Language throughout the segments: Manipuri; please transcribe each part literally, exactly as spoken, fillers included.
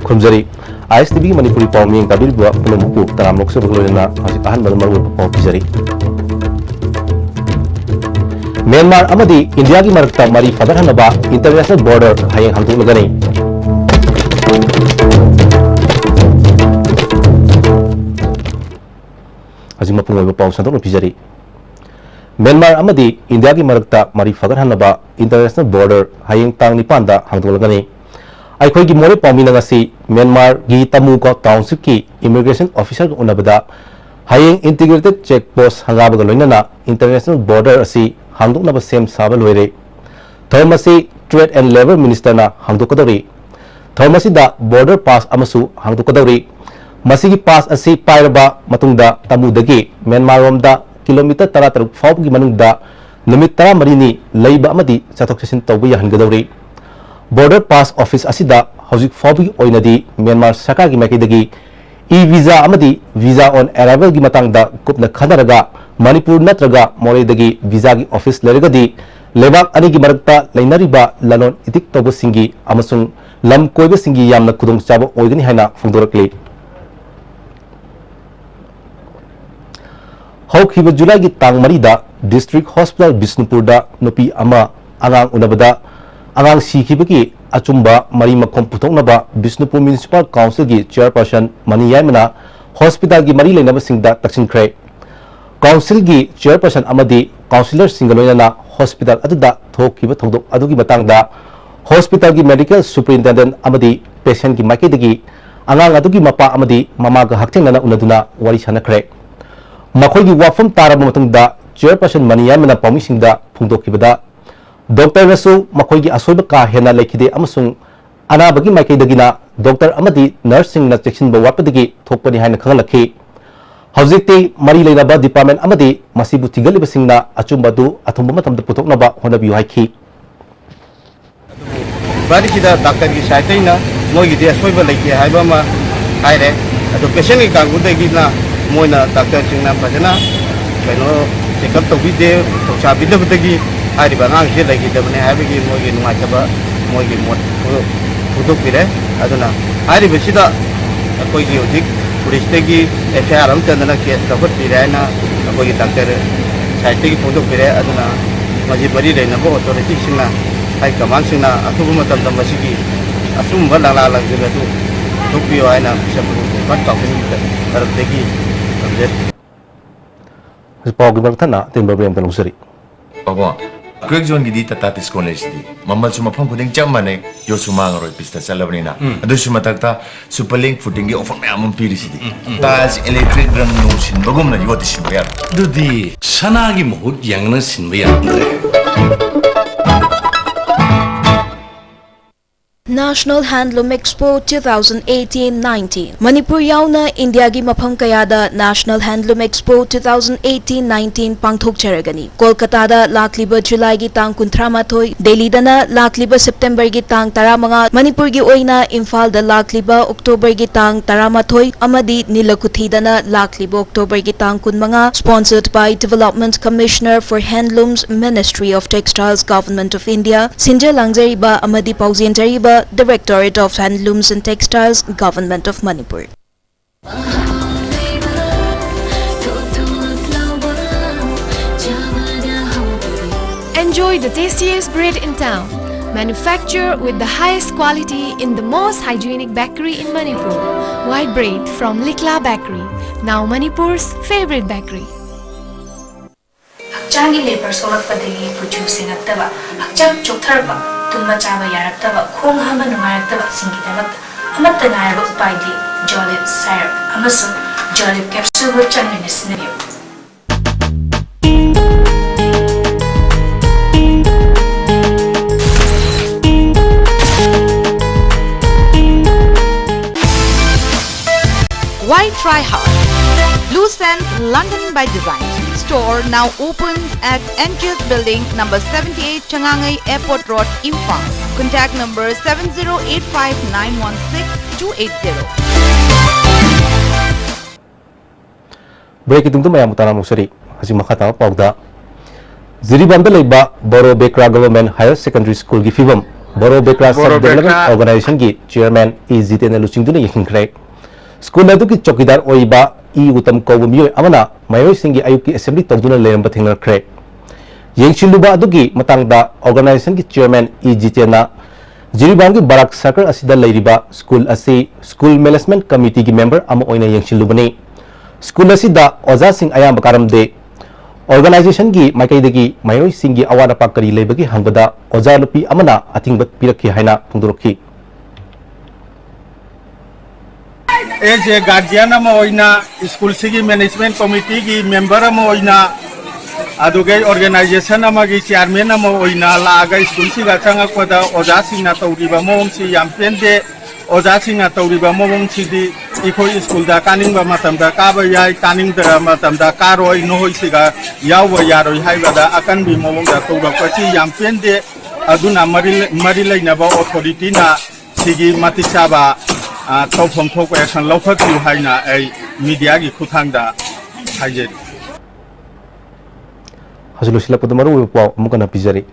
ꯈꯨꯔꯨꯝꯖꯔꯤ꯫ ꯑꯥꯏ ꯑꯦꯁ ꯇꯤ ꯚꯤꯒꯤ ꯃꯅꯤꯄꯨꯔꯤ ꯄꯥꯎ ꯃꯤꯌꯦꯡ ꯇꯥꯕꯤꯔꯤꯕ ꯄꯨꯝꯅꯃꯛꯄꯨ ꯇꯔꯥꯝꯅ ꯑꯣꯛꯆꯕꯒ ꯂꯣꯏꯅꯅ ꯍꯧꯖꯤꯛ ꯑꯍꯥꯟꯕꯗ ꯃꯔꯨꯑꯣꯏꯕ ꯄꯥꯎ ꯄꯤꯖꯔꯤ꯫ ꯃ꯭ꯌꯥꯟꯃꯥꯔ ꯑꯃꯗꯤ ꯏꯟꯗꯤꯌꯥꯒꯤ ꯃꯔꯛꯇ ꯃꯔꯤ ꯐꯒꯠꯍꯟꯅꯕ international border ꯍꯌꯦꯡ ꯍꯥꯡꯗꯣꯛꯂꯒꯅꯤ꯫ ꯍꯧꯖꯤꯛ ꯃꯄꯨꯡ ꯑꯣꯏꯕ ꯄꯥꯎ ꯁꯟꯗꯣꯛꯅ ꯄꯤꯖꯔꯤ꯫ ꯃ꯭ꯌꯥꯟꯃꯥꯔ ꯑꯃꯗꯤ ꯏꯟꯗꯤꯌꯥꯒꯤ ꯃꯔꯛꯇ ꯃꯔꯤ ꯐꯒꯠꯍꯟꯅꯕ international border ꯍꯌꯦꯡ ꯇꯥꯡ ꯅꯤꯄꯥꯟꯗ ꯍꯥꯡꯗꯣꯛꯂꯒꯅꯤ꯫ ꯑꯩꯈꯣꯏꯒꯤ ꯃꯣꯔꯦ ꯄꯥꯎꯃꯤꯅ ꯉꯁꯤ ꯃ꯭ꯌꯥꯟꯃꯥꯔꯒꯤ ꯇꯃꯨꯒ townshipꯀꯤ immigration officerꯒ ꯎꯅꯕꯗ ꯍꯌꯦꯡ integrated check post ꯍꯪꯒꯥꯕꯒ ꯂꯣꯏꯅꯅ international border ꯑꯁꯤ ꯍꯥꯡꯗꯣꯛꯅꯕ ꯁꯦꯝ ꯁꯥꯕ ꯂꯣꯏꯔꯦ꯫ ꯊꯧꯔꯝ ꯑꯁꯤ Trade and Labour Ministerꯅ ꯍꯥꯡꯗꯣꯛꯀꯗꯧꯔꯤ꯫ ꯊꯧꯔꯝ ꯑꯁꯤꯗ border pass ꯑꯃꯁꯨ ꯍꯥꯡꯗꯣꯛꯀꯗꯧꯔꯤ꯫ ꯃꯁꯤꯒꯤ pass ꯑꯁꯤ ꯄꯥꯏꯔꯕ ꯃꯇꯨꯡꯗ ꯇꯃꯨꯗꯒꯤ ꯃ꯭ꯌꯥꯟꯃꯥꯔꯔꯣꯝꯗ kilometre ꯇꯔꯥꯇꯔꯨꯛ ꯐꯥꯎꯕꯒꯤ ꯃꯅꯨꯡꯗ ꯅꯨꯃꯤꯠ ꯇꯔꯥꯃꯔꯤꯅꯤ ꯂꯩꯕ ꯑꯃꯗꯤ ꯆꯠꯊꯣꯛ ꯆꯠꯁꯤꯟ ꯇꯧꯕ ꯌꯥꯍꯟꯒꯗꯧꯔꯤ꯫ Border pass office ꯑꯁꯤꯗ ꯍꯧꯖꯤꯛ ꯐꯥꯎꯕꯒꯤ ꯑꯣꯏꯅꯗꯤ ꯃ꯭ꯌꯥꯟꯃꯥꯔ ꯁꯔꯀꯥꯔꯒꯤ ꯃꯥꯏꯀꯩꯗꯒꯤ e-visa ꯑꯃꯗꯤ visa on arrivalꯒꯤ ꯃꯇꯥꯡꯗ ꯀꯨꯞꯅ ꯈꯟꯅꯔꯒ ꯃꯅꯤꯄꯨꯔ ꯅꯠꯇ꯭ꯔꯒ ꯃꯣꯔꯦꯗꯒꯤ visaꯒꯤ office ꯂꯩꯔꯒꯗꯤ ꯂꯩꯕꯥꯛ ꯑꯅꯤꯒꯤ ꯃꯔꯛꯇ ꯂꯩꯅꯔꯤꯕ ꯂꯂꯣꯟ ꯏꯇꯤꯛ ꯇꯧꯕꯁꯤꯡꯒꯤ ꯑꯃꯁꯨꯡ ꯂꯝ ꯀꯣꯏꯕꯁꯤꯡꯒꯤ ꯌꯥꯝꯅ ꯈꯨꯗꯣꯡꯆꯥꯕ ꯑꯣꯏꯒꯅꯤ ꯍꯥꯏꯅ ꯐꯣꯡꯗꯣꯔꯛꯂꯤ꯫ ꯍꯧꯈꯤꯕ ꯖꯨꯂꯥꯏꯒꯤ ꯇꯥꯡ ꯃꯔꯤꯗ District Hospital ꯕꯤꯁꯅꯨꯄꯨꯔꯗ ꯅꯨꯄꯤ ꯑꯃ ꯑꯉꯥꯡ ꯎꯅꯕꯗ ꯑꯉꯥꯡ ꯁꯤꯈꯤꯕꯒꯤ ꯑꯆꯨꯝꯕ ꯃꯔꯤ ꯃꯈꯣꯡ ꯄꯨꯊꯣꯛꯅꯕ ꯕꯤꯁꯅꯨꯄꯨꯔ Municipal Councilꯒꯤ chairperson ꯃꯅꯤ ꯌꯥꯏꯃꯅ hospitalꯒꯤ ꯃꯔꯤ ꯂꯩꯅꯕꯁꯤꯡꯗ ꯇꯛꯁꯤꯟꯈ꯭ꯔꯦ꯫ Councilꯒꯤ chairperson ꯑꯃꯗꯤ councillorꯁꯤꯡꯒ ꯂꯣꯏꯅꯅ hospital ꯑꯗꯨꯗ ꯊꯣꯛꯈꯤꯕ ꯊꯧꯗꯣꯛ ꯑꯗꯨꯒꯤ ꯃꯇꯥꯡꯗ hospitalꯒꯤ medical superintendent ꯑꯃꯗꯤ patientꯀꯤ ꯃꯥꯏꯀꯩꯗꯒꯤ ꯑꯉꯥꯡ ꯑꯗꯨꯒꯤ ꯃꯄꯥ ꯑꯃꯗꯤ ꯃꯃꯥꯒ ꯍꯛꯊꯦꯡꯅꯅ ꯎꯅꯗꯨꯅ ꯋꯥꯔꯤ ꯁꯥꯅꯈ꯭ꯔꯦ꯫ ꯃꯈꯣꯏꯒꯤ ꯋꯥꯐꯝ ꯇꯥꯔꯕ ꯃꯇꯨꯡꯗ chairperson ꯃꯅꯤ ꯌꯥꯏꯃꯅ ꯄꯥꯎꯃꯤꯁꯤꯡꯗ ꯐꯣꯡꯗꯣꯛꯈꯤꯕꯗ, doctorꯅꯁꯨ ꯃꯈꯣꯏꯒꯤ ꯑꯁꯣꯏꯕ ꯀꯥ ꯍꯦꯟꯅ ꯂꯩꯈꯤꯗꯦ ꯑꯃꯁꯨꯡ ꯑꯅꯥꯕꯒꯤ ꯃꯥꯏꯀꯩꯗꯒꯤꯅ doctor ꯑꯃꯗꯤ nurseꯁꯤꯡꯅ ꯆꯦꯛꯁꯤꯟꯕ ꯋꯥꯠꯄꯗꯒꯤ ꯊꯣꯛꯄꯅꯤ ꯍꯥꯏꯅ ꯈꯪꯍꯜꯂꯛꯈꯤ꯫ ꯍꯧꯖꯤꯛꯇꯤ ꯃꯔꯤ ꯂꯩꯅꯕ department ꯑꯃꯗꯤ ꯃꯁꯤꯕꯨ ꯊꯤꯒꯠꯂꯤꯕꯁꯤꯡꯅ ꯑꯆꯨꯝꯕ ꯑꯗꯨ ꯑꯊꯨꯕ ꯃꯇꯝꯗ ꯄꯨꯊꯣꯛꯅꯕ ꯍꯣꯠꯅꯕꯤꯌꯨ ꯍꯥꯏꯈꯤ꯫ ꯚꯥꯔꯠꯀꯤꯗ doctorꯒꯤ sideꯇꯩꯅ ꯃꯣꯏꯒꯤꯗꯤ ꯑꯁꯣꯏꯕ ꯂꯩꯇꯦ ꯍꯥꯏꯕ ꯑꯃ ꯍꯥꯏꯔꯦ꯫ ꯑꯗꯣ patientꯀꯤ ꯀꯥꯡꯕꯨꯗꯒꯤꯅ ꯃꯣꯏꯅ doctorꯁꯤꯡꯅ ꯐꯖꯅ ꯀꯩꯅꯣ check up ꯇꯧꯕꯤꯗꯦ, ꯊꯧꯁꯥꯕꯤꯗꯕꯗꯒꯤ ꯍꯥꯏꯔꯤꯕ ꯑꯉꯥꯡꯁꯦ ꯂꯩꯈꯤꯗꯕꯅꯦ ꯍꯥꯏꯕꯒꯤ ꯃꯣꯏꯒꯤ ꯅꯨꯡꯉꯥꯏꯇꯕ ꯃꯣꯏꯒꯤ ꯃꯣꯠ ꯐꯣꯡꯗꯣꯛꯄꯤꯔꯦ꯫ ꯑꯗꯨꯅ ꯍꯥꯏꯔꯤꯕꯁꯤꯗ ꯑꯩꯈꯣꯏꯒꯤ ꯍꯧꯖꯤꯛ ꯄꯨꯂꯤꯁꯇꯒꯤ ꯑꯦꯐ ꯑꯥꯏ ꯑꯥꯔ ꯑꯃ ꯆꯟꯗꯅ ꯀꯦꯁ ꯂꯧꯈꯠꯄꯤꯔꯦ ꯍꯥꯏꯅ ꯑꯩꯈꯣꯏꯒꯤ ꯗꯥꯛꯇꯔ ꯁꯥꯏꯠꯇꯒꯤ ꯐꯣꯡꯗꯣꯛꯄꯤꯔꯦ꯫ ꯑꯗꯨꯅ ꯃꯁꯤ ꯃꯔꯤ ꯂꯩꯅꯕ ꯑꯣꯊꯣꯔꯤꯇꯤꯁꯤꯡꯅ, ꯍꯥꯏ ꯀꯃꯥꯟꯁꯤꯡꯅ ꯑꯊꯨꯕ ꯃꯇꯝꯗ ꯃꯁꯤꯒꯤ ꯑꯆꯨꯝꯕ ꯂꯥꯂꯥ ꯂꯪꯁꯤꯟ ꯑꯗꯨ ꯄꯨꯊꯣꯛꯄꯤꯌꯨ ꯍꯥꯏꯅ ꯕꯤꯁꯅꯨꯄꯨꯔ ꯈꯨꯟ ꯀꯥꯎꯟꯁꯤꯜꯒꯤ ꯇꯔꯞꯇꯒꯤ ꯊꯝꯖꯔꯤ꯫ ꯍꯧꯖꯤꯛ ꯄꯥꯎꯒꯤ ꯃꯊꯛ ꯊꯠꯅ ꯑꯇꯦꯟꯕ ꯕ꯭ꯔꯦꯛ ꯑꯃꯇ ꯂꯧꯖꯔꯤ꯫ ꯄꯥꯕꯨꯡ, ꯀ꯭ꯔꯦꯛ ꯖꯣꯟꯒꯤꯗꯤ ꯇꯥꯇꯥ ꯗꯤꯁꯀꯥꯎꯟ ꯂꯩꯔꯤꯁꯤꯗꯤ꯫ ꯃꯃꯜꯁꯨ ꯃꯐꯝ ꯈꯨꯗꯤꯡ ꯆꯞ ꯃꯥꯟꯅꯩ, ꯌꯣꯠꯁꯨ ꯃꯥꯡꯉꯔꯣꯏ, ꯄꯤꯁꯇ ꯆꯠꯂꯕꯅꯤꯅ꯫ ꯎꯝ꯫ ꯑꯗꯨꯁꯨ ꯃꯊꯛꯇ ꯁꯨꯄꯔ ꯂꯤꯡ ꯐꯨꯇꯤꯡꯒꯤ ꯑꯣꯐꯔ ꯃꯌꯥꯝ ꯑꯃ ꯄꯤꯔꯤꯁꯤꯗꯤ꯫ ꯎꯝ, ꯎꯝ꯫ ꯇꯥꯏꯜꯁ ꯏꯂꯦꯛꯇ꯭ꯔꯤꯛ ꯔꯪ ꯅꯨꯡ ꯁꯤꯟꯕꯒꯨꯝꯅ ꯌꯣꯠꯇꯤ ꯁꯤꯟꯕ ꯌꯥꯔꯣꯏ꯫ ꯑꯗꯨꯗꯤ ꯁꯅꯥꯒꯤ ꯃꯍꯨꯠ ꯌꯦꯡꯉꯅ ꯁꯤꯟꯕ ꯌꯥꯔꯝꯗ꯭ꯔꯦ꯫ National Handloom Expo two thousand eighteen nineteen꯫ Manipur ꯌꯥꯎꯅ ꯏꯟꯗꯤꯌꯥꯒꯤ ꯃꯐꯝ ꯀꯌꯥꯗ National Handloom Expo two thousand eighteen nineteen ꯄꯥꯡꯊꯣꯛꯆꯔꯒꯅꯤ꯫ ꯀꯣꯜꯀꯇꯥꯗ ꯂꯥꯛꯂꯤꯕ ꯖꯨꯂꯥꯏꯒꯤ ꯇꯥꯡ ꯀꯨꯟꯊ꯭ꯔꯥ ꯃꯥꯊꯣꯏ, ꯗꯦꯜꯂꯤꯗꯅ ꯂꯥꯛꯂꯤꯕ ꯁꯦꯞꯇꯦꯝꯕꯔꯒꯤ ꯇꯥꯡ ꯇꯔꯥꯃꯉꯥ, ꯃꯅꯤꯄꯨꯔꯒꯤ ꯑꯣꯏꯅ ꯏꯝꯐꯥꯜꯗ ꯂꯥꯛꯂꯤꯕ ꯑꯣꯛꯇꯣꯕꯔꯒꯤ ꯇꯥꯡ ꯇꯔꯥꯃꯥꯊꯣꯏ ꯑꯃꯗꯤ ꯅꯤꯂꯀꯨꯊꯤꯗꯅ ꯂꯥꯛꯂꯤꯕ ꯑꯣꯛꯇꯣꯕꯔꯒꯤ ꯇꯥꯡ ꯀꯨꯟꯃꯉꯥ, sponsored by Development Commissioner for Handlooms, Ministry of Textiles, Government of India, ꯁꯤꯟꯖ ꯂꯥꯡꯖꯔꯤꯕ ꯑꯃꯗꯤ ꯄꯥꯎꯖꯦꯟꯖꯔꯤꯕ Directorate of Handlooms and Textiles, Government of Manipur꯫ Enjoy the tastiest bread in town. Manufactured with the highest quality in the most hygienic bakery in Manipur. White bread from Likla Bakery, now Manipur's favorite bakery. ꯍꯛꯆꯥꯡꯒꯤ ꯂꯦꯕꯔ ꯁꯣꯛꯂꯛꯄꯗꯒꯤ ꯀꯨꯆꯨ ꯁꯦꯡꯉꯛꯇꯕ, ꯍꯛꯆꯥꯡ ꯆꯣꯛꯊꯔꯛꯄ, ꯇꯨꯝꯕ ꯆꯥꯕ ꯌꯥꯔꯛꯇꯕ, ꯈꯣꯡ ꯍꯥꯝꯕ ꯅꯨꯡꯉꯥꯏꯔꯛꯇꯕꯁꯤꯡꯒꯤꯗꯃꯛꯇ ꯑꯃꯠꯇ ꯉꯥꯏꯔꯕ ꯎꯄꯥꯏꯗꯤ ꯖꯣꯂꯤꯞ ꯁꯥꯏꯔꯞ ꯑꯃꯁꯨꯡ ꯖꯣꯂꯤꯞ ꯀꯦꯞꯁꯨꯜꯕꯨ ꯆꯥꯡ ꯅꯥꯏꯅ ꯁꯤꯖꯤꯟꯅꯕꯤꯌꯨ꯫ Why try hard? Blue Sands London by Design store now opens at N G S Building, number seventy-eight, Changangai Airport Road, Imphal. Contact number seven zero eight five nine one six two eight zero. ꯕ꯭ꯔꯦꯛꯀꯤ ꯇꯨꯡꯗ ꯃꯌꯥꯝꯕꯨ ꯇꯔꯥꯃꯨꯛ ꯁꯔꯤ꯫ ꯍꯧꯖꯤꯛ ꯃꯈꯥ ꯇꯥꯕ ꯄꯥꯎꯗ, ꯖꯤꯔꯤꯕꯥꯝꯗ ꯂꯩꯕ ꯕꯔꯣ ꯕꯦꯀ꯭ꯔꯥ ꯒꯚꯔꯟꯃꯦꯟꯠ ꯍꯥꯌꯔ ꯁꯦꯀꯦꯟꯗꯔꯤ ꯁ꯭ꯀꯨꯜꯒꯤ ꯐꯤꯕꯝ꯫ ꯕꯣꯔꯣ ꯕꯦꯀ꯭ꯔꯥ ꯁꯕ ꯗꯦꯕꯂꯞꯃꯦꯟ ꯑꯣꯔꯒꯅꯥꯏꯖꯦꯁꯟꯒꯤ ꯆꯤꯌꯔꯃꯦꯟ ꯏ ꯖꯤꯇꯦꯟꯅ ꯂꯨꯆꯤꯡꯗꯨꯅ ꯌꯦꯡꯁꯤꯟꯈ꯭ꯔꯦ꯫ ꯁ꯭ꯀꯨꯜ ꯑꯗꯨꯒꯤ ꯆꯧꯀꯤꯗꯥꯔ ꯑꯣꯏꯕ ꯏ ꯎꯇꯝ ꯀꯧꯕ ꯃꯤꯑꯣꯏ ꯑꯃꯅ ꯃꯍꯩꯔꯣꯏꯁꯤꯡꯒꯤ ꯑꯌꯨꯛꯀꯤ ꯑꯦꯁꯦꯝꯕ꯭ꯂꯤ ꯇꯧꯗꯨꯅ ꯂꯩꯔꯝꯕ ꯊꯦꯡꯅꯈ꯭ꯔꯦ꯫ ꯌꯦꯡꯁꯤꯜꯂꯨꯕ ꯑꯗꯨꯒꯤ ꯃꯇꯥꯡꯗ ꯑꯣꯔꯒꯅꯥꯏꯖꯦꯁꯟꯒꯤ ꯆꯤꯌꯔꯃꯦꯟ ꯏ ꯖꯤꯇꯦꯟꯅ ꯖꯤꯔꯤꯕꯥꯝꯒꯤ ꯕꯔꯥꯛ ꯁꯔꯀꯜ ꯑꯁꯤꯗ ꯂꯩꯔꯤꯕ ꯁ꯭ꯀꯨꯜ ꯑꯁꯤ ꯁ꯭ꯀꯨꯜ ꯃꯦꯅꯦꯖꯃꯦꯟꯠ ꯀꯃꯤꯇꯤꯒꯤ ꯃꯦꯝꯕꯔ ꯑꯃ ꯑꯣꯏꯅ ꯌꯦꯡꯁꯤꯜꯂꯨꯕꯅꯤ꯫ ꯁ꯭ꯀꯨꯜ ꯑꯁꯤꯗ ꯑꯣꯖꯥꯁꯤꯡ ꯑꯌꯥꯝꯕ ꯀꯥꯔꯝꯗꯦ꯫ ꯑꯣꯔꯒꯅꯥꯏꯖꯦꯁꯟꯒꯤ ꯃꯥꯏꯀꯩꯗꯒꯤ ꯃꯍꯩꯔꯣꯏꯁꯤꯡꯒꯤ ꯑꯋꯥꯠ ꯑꯄꯥ ꯀꯔꯤ ꯂꯩꯕꯒꯦ ꯍꯪꯕꯗ ꯑꯣꯖꯥ ꯅꯨꯄꯤ ꯑꯃꯅ ꯑꯊꯤꯡꯕ ꯄꯤꯔꯛꯈꯤ ꯍꯥꯏꯅ ꯐꯣꯡꯗꯣꯔꯛꯈꯤ꯫ ꯑꯦꯖ ꯑꯦ ꯒꯥꯔꯖꯤꯌꯟ ꯑꯃ ꯑꯣꯏꯅ, ꯁ꯭ꯀꯨꯜꯁꯤꯒꯤ ꯃꯦꯅꯦꯖꯃꯦꯟꯠ ꯀꯃꯤꯇꯤꯒꯤ ꯃꯦꯝꯕꯔ ꯑꯃ ꯑꯣꯏꯅ, ꯑꯗꯨꯒ ꯑꯣꯔꯒꯅꯥꯏꯖꯦꯁꯟ ꯑꯃꯒꯤ ꯆꯤꯌꯔꯃꯦꯟ ꯑꯃ ꯑꯣꯏꯅ ꯂꯥꯛꯑꯒ ꯁ꯭ꯀꯨꯜꯁꯤꯗ ꯆꯪꯉꯛꯄꯗ ꯑꯣꯖꯥꯁꯤꯡꯅ ꯇꯧꯔꯤꯕ ꯃꯑꯣꯡꯁꯤ ꯌꯥꯝ ꯄꯦꯟꯗꯦ꯫ ꯑꯣꯖꯥꯁꯤꯡꯅ ꯇꯧꯔꯤꯕ ꯃꯑꯣꯡꯁꯤꯗꯤ ꯑꯩꯈꯣꯏ ꯁ꯭ꯀꯨꯜꯗ ꯀꯥꯅꯤꯡꯕ ꯃꯇꯝꯗ ꯀꯥꯕ ꯌꯥꯏ, ꯀꯥꯅꯤꯡꯗꯕ ꯃꯇꯝꯗ ꯀꯥꯔꯣꯏ, ꯅꯈꯣꯏꯁꯤꯒ ꯌꯥꯎꯕ ꯌꯥꯔꯣꯏ ꯍꯥꯏꯕꯗ ꯑꯀꯟꯕꯤ ꯃꯑꯣꯡꯗ ꯇꯧꯔꯛꯄꯁꯤ ꯌꯥꯝ ꯄꯦꯟꯗꯦ꯫ ꯑꯗꯨꯅ ꯃꯔꯤ ꯃꯔꯤ ꯂꯩꯅꯕ ꯑꯣꯊꯣꯔꯤꯇꯤꯅ ꯁꯤꯒꯤ ꯃꯇꯤꯛ ꯆꯥꯕ, ꯑ, ꯇꯧꯐꯝ ꯊꯣꯛꯄ ꯑꯦꯛꯁꯟ ꯂꯧꯈꯠꯄꯤꯌꯨ ꯍꯥꯏꯅ ꯑꯩ ꯃꯤꯗꯤꯌꯥꯒꯤ ꯈꯨꯠꯊꯥꯡꯗ ꯍꯥꯏꯖꯔꯤ꯫ ꯍꯧꯖꯤꯛ ꯂꯣꯏꯁꯤꯜꯂꯛꯄꯗ ꯃꯔꯨꯑꯣꯏꯕ ꯄꯥꯎ ꯑꯃꯨꯛ ꯍꯟꯅ ꯄꯤꯖꯔꯤ꯫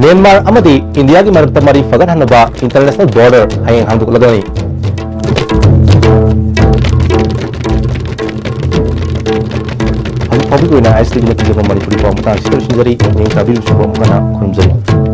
ꯃ꯭ꯌꯥꯟꯃꯥꯔ ꯑꯃꯗꯤ ꯏꯟꯗꯤꯌꯥꯒꯤ ꯃꯔꯛꯇ ꯃꯔꯤ ꯐꯒꯠꯍꯟꯅꯕ ꯏꯟꯇꯔꯅꯦꯁꯅꯦꯜ ꯕꯣꯔꯗꯔ ꯍꯌꯦꯡ ꯍꯥꯡꯗꯣꯛꯂꯒꯅꯤ꯫ ꯍꯧꯖꯤꯛ ꯐꯥꯎꯕꯒꯤ ꯑꯣꯏꯅ ꯑꯥꯏ ꯑꯦꯁ ꯇꯤ ꯚꯤꯅ ꯄꯤꯖꯕ ꯃꯅꯤꯄꯨꯔꯤ ꯄꯥꯎ ꯃꯇꯥꯡ ꯑꯁꯤꯗ ꯂꯣꯏꯁꯤꯟꯖꯔꯤ꯫ ꯍꯌꯦꯡ ꯇꯥꯕꯤꯔꯤꯕꯁꯤꯡꯕꯨ ꯑꯃꯨꯛ ꯍꯟꯅ ꯈꯨꯔꯨꯝꯖꯔꯤ꯫